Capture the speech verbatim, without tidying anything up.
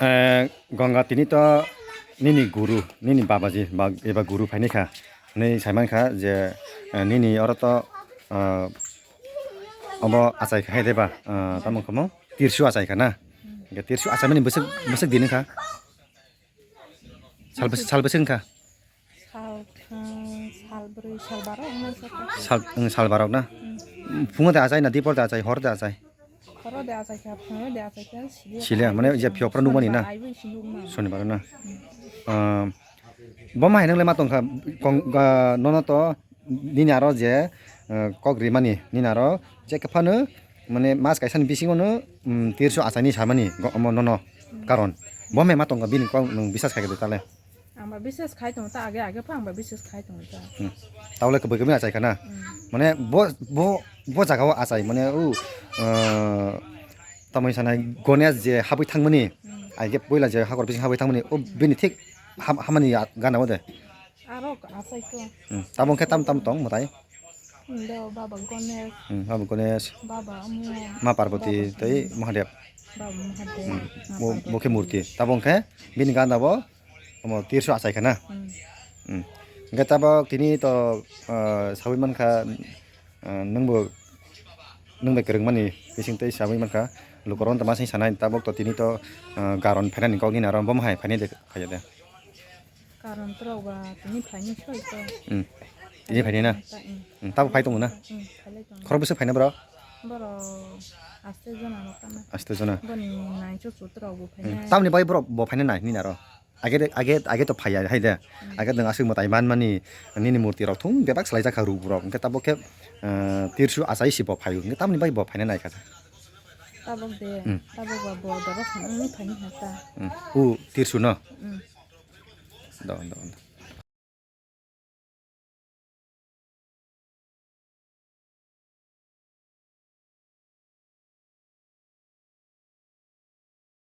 Eh, Ganga tini to nini guru, nini babaji ba eba guru phaini kha. Nini saiman kha je, eh, nini oro to, eh, obo achai kha hai de ba, eh, tamo kha mo tirsu achai kha na. Hwnkhe tirsu achaimani bwswk, bwswk din kha. Sal bwswk, sal bwswk wngkha? Sal thang, sal brwi, sal baro wngna saka. Sal, wng, sal barok na? Hmm. Phungo de achai na, dipor de achai, hor de achai? Horo de achai kha, phungo de achai kha, sili Sili, mane je phiyok phano nukmani na? Sonibar na? Hmm. Ah, bo ma hai nang le ma tong kha, kong, ga, nono to nini aro je, eh, kok rimani, nini aro je kwphano, mane mas kaisani bisingo no, mm, tirsu achaini samani go-, omo nono karon. Bo me ma tongo bini kok nwng bisas khai khe tale. Ang ba bisas khai tongo ta age age pha ang ba bisas khai tongo ta. Hmm. Tawle kwbwi kwbwi achai khana. Hmm. Mane bo, bo, bo jaga o achai mane o, eh, tamoi sanai Ganesh je habwi thangmani. Hmm. Ai ge poila je hakor bising habwi thangmani. O bini thik ham-, hamani ya gana o de. Aro achai ko. Hmm. Tabong khe tam tam tong mwtai. Indo Baba Ganesh. Hmm, Baba Ganesh. Baba Amo. Ma Parvati Baba tei Mahadev. Baba Mahadev. Hmm. Ma Bo, Parvati. Bo khe murti. Tabong khe bini gana bo omo tirsu achai khana. Hmm. Hmm. Hwnkhe tabok tini to, ah, sawi mankha, ah, nwngbo, nwng bai kwrwngmani bising tei sawi mankha. Lukurok wngtoma sing sanai tabok to tini to, ah, garon phainani kok nini aro bo hai phainai de phaiya de. Karon torok ba tini phaini soi to. Hmm. Tini phainai na? Hmm. Hmm, tabo phai tongo na? Hmm, phailai tongo. Khorok bwswk phaina bro? Boro aste jona no kana. Aste jona. Boni nai chuchu torok bo Hmm. phainai. Tamni bai bro bo phainai nai nini aro? Age de, age, age to phaiya hai de. Hmm. Age nwng aswk mwtai manmani nini murti rok thung bebak swlaijak kha ruk rok. Hwnkhe tabok khe, eh, tirsu achai si bo phaio. Hwnkhe tamni bai bo phainai nai kha. Tabok de, Hmm. tabok ba bo doro phano wngwi phaini kha ta. Hmm. U tirsu no? Hmm. Do, do, do.